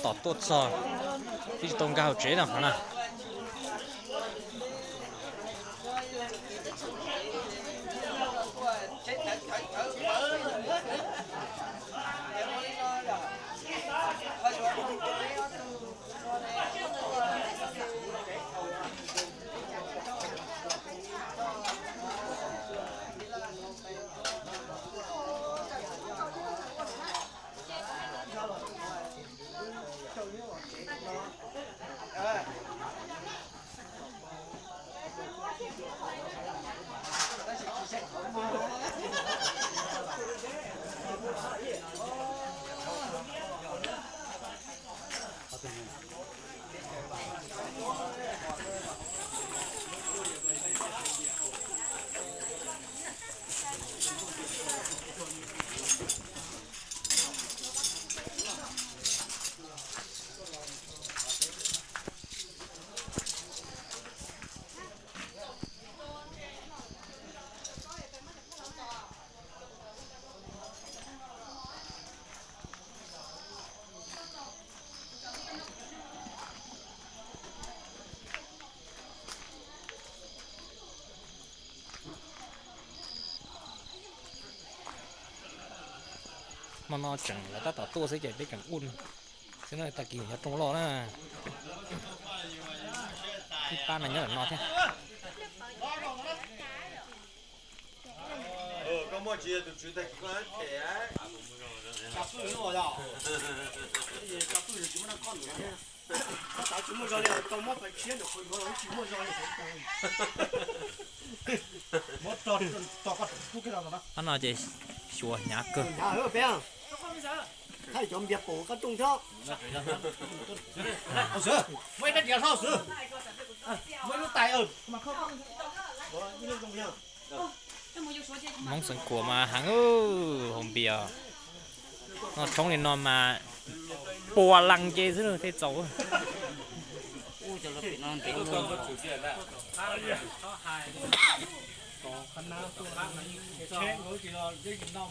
Tom tuaj txog, twb tsis tau nkag hauv tsev no qhov na. Hmo no tseem lawv tab tom tuaj xwb ces peb tseem ua xwb na, tag kis yuav rooj loj na. Ib pab no nyob ntawm no thiab. Ob no ces xyuas hnyav kawg. Thaij cov npias pum qab rooj thiab. Hmoob Xeev Khuam mas heev, hau npias noj tshoob li no mas pua lees ces xwb thiaj txaus.